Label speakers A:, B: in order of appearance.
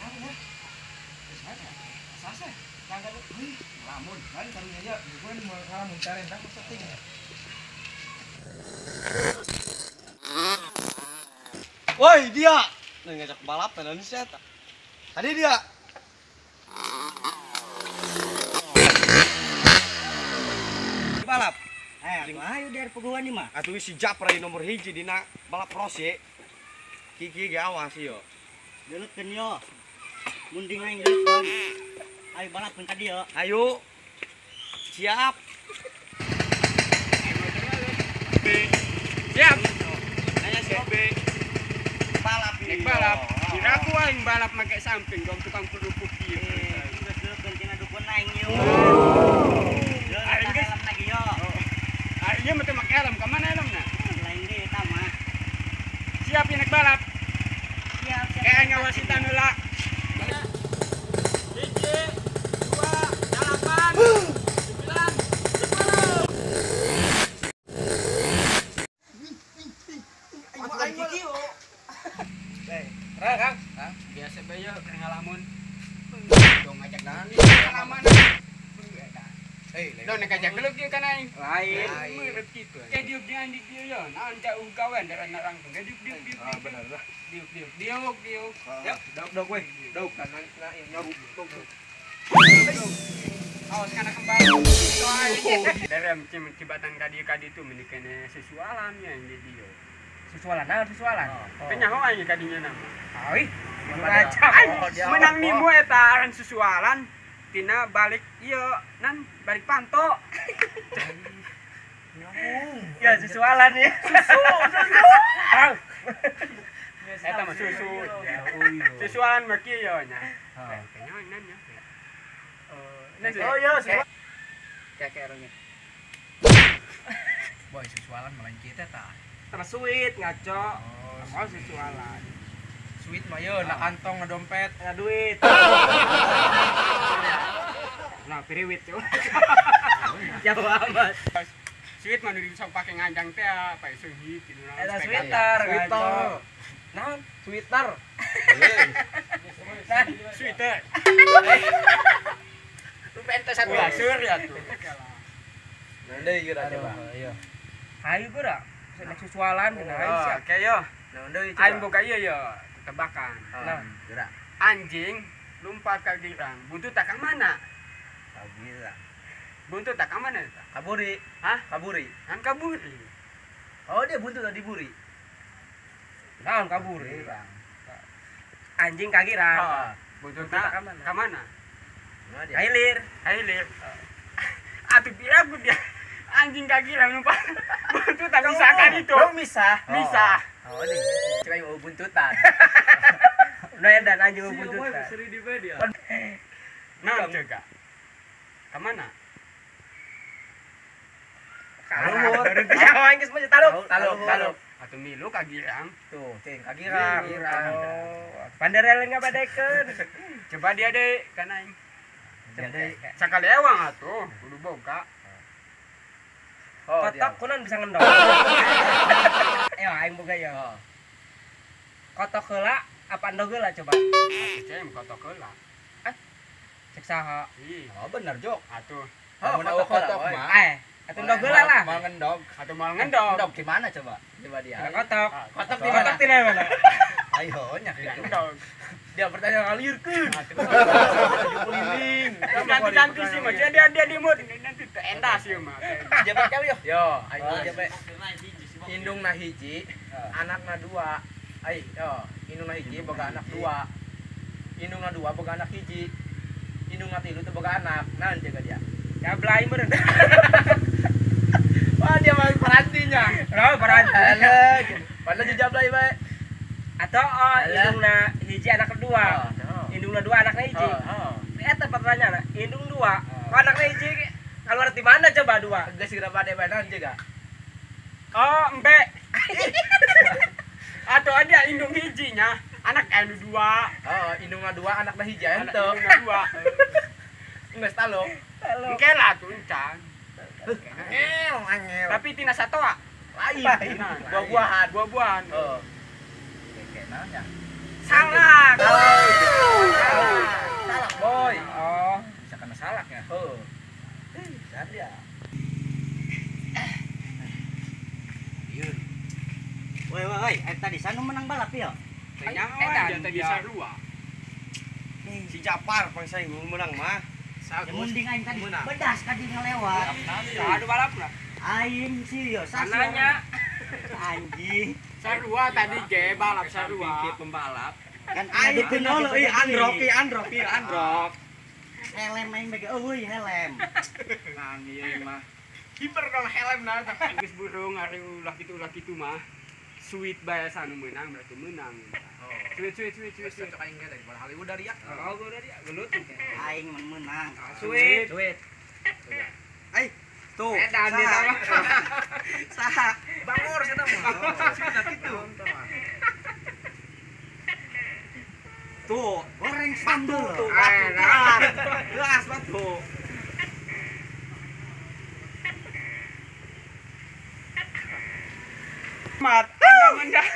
A: Kenapa ya? Sana. Sasa. Tanggal wih, lamun. Kan karunya ya, gue mau ngalamun caren tang setting. Woi, dia. Nah, ngajak balapan anu sia eta. Tadi dia. Balap.
B: Ayo dari peguan nih mah.
A: Atuh si Japra nomor 1 dina balap rose. Kiki ge awas yo.
B: Geuleukeun yo. Munding aing geuleukeun. Ayo balapkeun ka dieu.
A: Ayo. Siap.
C: Siap.
A: Nanya si Obe. Balap
C: nek balap. Kira aku aing balap make samping dong tukang kerupuk ieu.
B: Geus geuleukeun tina dukun aing yo. Aing geus lagi yo.
C: Aing mah teu make helm, ka mana helmna?
B: Lain deui eta mah.
C: Siap nek balap.
B: Siap, siap.
C: Kayak ngawasitan heula. 1, 2, 8, 9, 10.
A: Kang, Kang.
C: Biasa bae yo keur ngalamun. Dong ngajak
A: nani
C: ngalaman.
A: Eh,
C: dong ngajak geuleuh kieu kan aing.
A: Lain.
C: Meureut kitu. Kayak diuk di dieu yo, naon jauh gawean darah narang tuh. Diuk diuk diuk.
A: Ah, bener lah.
C: Diuk diuk diuk diuk.
A: Yuk, dok dok weh. Dok kan na nyaru.
C: Awas kana kembali. Darem cibatan ka dieu ka ditu meni kene sesualan nya di dieu.
D: Susualan, nah susualan.
C: Teu nyaho aing ka dinya nama.
D: Ai,
C: menang nimbu eta aran susualan tina balik ieu nan balik panto.
D: Ya susualan ya.
C: Susu, susu. Eta mah susu. Susualan mah kieu nya. Kayaknya nan nya.
D: Oh iya, kayak orangnya.
A: Boy, susualan malah kita tah.
D: Sama sweet ngaco. Oh, susualan.
A: Sweet mah yo na kantong na dompet,
D: na duit. Nah, piriwit tuh. Jauh amat.
C: Sweet mah nu sok pake nganjang teh apa seungit gitu.
D: Eta sweater,
A: sweater. Naon? Sweater.
C: Sweater.
D: Lu ente satu
C: lasur ya tuh.
A: Nah, deui geura coba.
D: Iya. Hayu geura. Nek susualan cenah aing siap.
C: Oke yo.
A: Nah, deui
C: aing boga ieu yo, tebakan.
D: Nah,
A: geura.
C: Anjing lompat ka girang, buntut tak ka mana?
A: Ka girang.
C: Buntut tak ka mana eta?
A: Kaburi.
C: Hah?
A: Kaburi.
C: Kan kaburi.
A: Oh, dia buntut di buri.
D: Naon kaburi? Anjing ka girang.
C: Heeh. Buntut tak ka mana?
D: Hilir.
C: Hilir. Atuh piraku dia. Anjing kaki lah numpak buntutan misakan itu.
A: Oh, misah.
C: Misah.
A: Oh, ini. Cek aing buntutan.
D: Nah, dan anjing buntutan.
A: Seri di media.
C: Nah, juga. Ke mana?
D: Kaluhur. Aing geus mah taluk.
A: Taluk, taluk.
C: Atuh milu ka girang.
A: Tuh, cing ka girang.
D: Panderel enggak badekeun.
C: Coba dia deh kan aing.
A: Jadi
C: sakali ewang atuh, kudu boga.
A: Oh,
D: kotok kunan bisa ngendong. Ayo aing boga ya. Kotok heula apa endog heula coba?
C: Atuh cem kotok heula.
D: Eh. Cek saha?
A: Oh, bener jok.
C: Atuh.
A: Oh, kotok mah.
D: Eh, atuh endog heula lah.
A: Mau ngendog.
C: Atuh mau ngendog.
A: Endog di mana coba? Coba dia.
D: Kotok.
A: Kotok di mana?
D: Kotok di mana?
A: Ayo nya gitu.
D: Dia bertanya ngalirkeun.
A: Keliling.
C: Ganti-ganti sih mah. Dia dia di mood nanti teu endah sih mah.
A: Jebak kali yo. Yo, aing jebak. Indungna hiji, anakna dua. Ai, yo, indungna hiji boga anak dua. Indungna dua boga anak hiji. Indungna tilu teu boga anak. Naon jaga dia?
D: Jablay meureun.
A: Wah, dia mah perantinya.
D: Oh, peranti.
A: Padahal jablay bae.
D: Atau oh, indungna hiji anak kedua. Indungna dua anakna hiji. Eta pertanyaan, indung dua, kok anakna hiji keluar di mana coba dua?
A: Geus segera bade bae naon juga.
C: Oh, embe. Atau ada indung hijinya, anak anu dua.
A: Oh, indungna dua, anakna hiji ente.
C: Indungna dua.
A: Geus taluk.
C: Engke lah tuh encan.
A: Angel, angel.
C: Tapi tina satoa.
A: Lain. Buah-buahan,
C: buah-buahan.
A: Heeh.
B: Salah.
C: Bisa dua.
E: Si Japar bangsa yang menang mah.
B: Mending aing tadi bedas tadi ngelewat.
C: Aduh balap lah.
B: Aing sih yo
D: nanya.
B: Anjing.
C: Sarua tadi ge balap sarua.
D: Pembalap.
B: Kan
E: aing kenal euy androk androk androk.
B: Helm aing bege euy helm.
A: Nah ieu mah.
C: Hiper dong helm nah geus burung ari ulah kitu mah. Sweet bae anu meunang berarti meunang. Sweet sweet sweet sweet.
A: Cocok aing ge daripada Hollywood dari ya.
D: Hollywood dari gelut.
B: Aing meunang.
D: Sweet. Sweet.
E: Ai tuh.
C: Edan di mah.
E: Saha?
A: Bangor cenah mah. Sweet kitu.
E: Tuh,
B: goreng sambel
E: tuh. Gelas batu.
C: Mat. Anda mendah.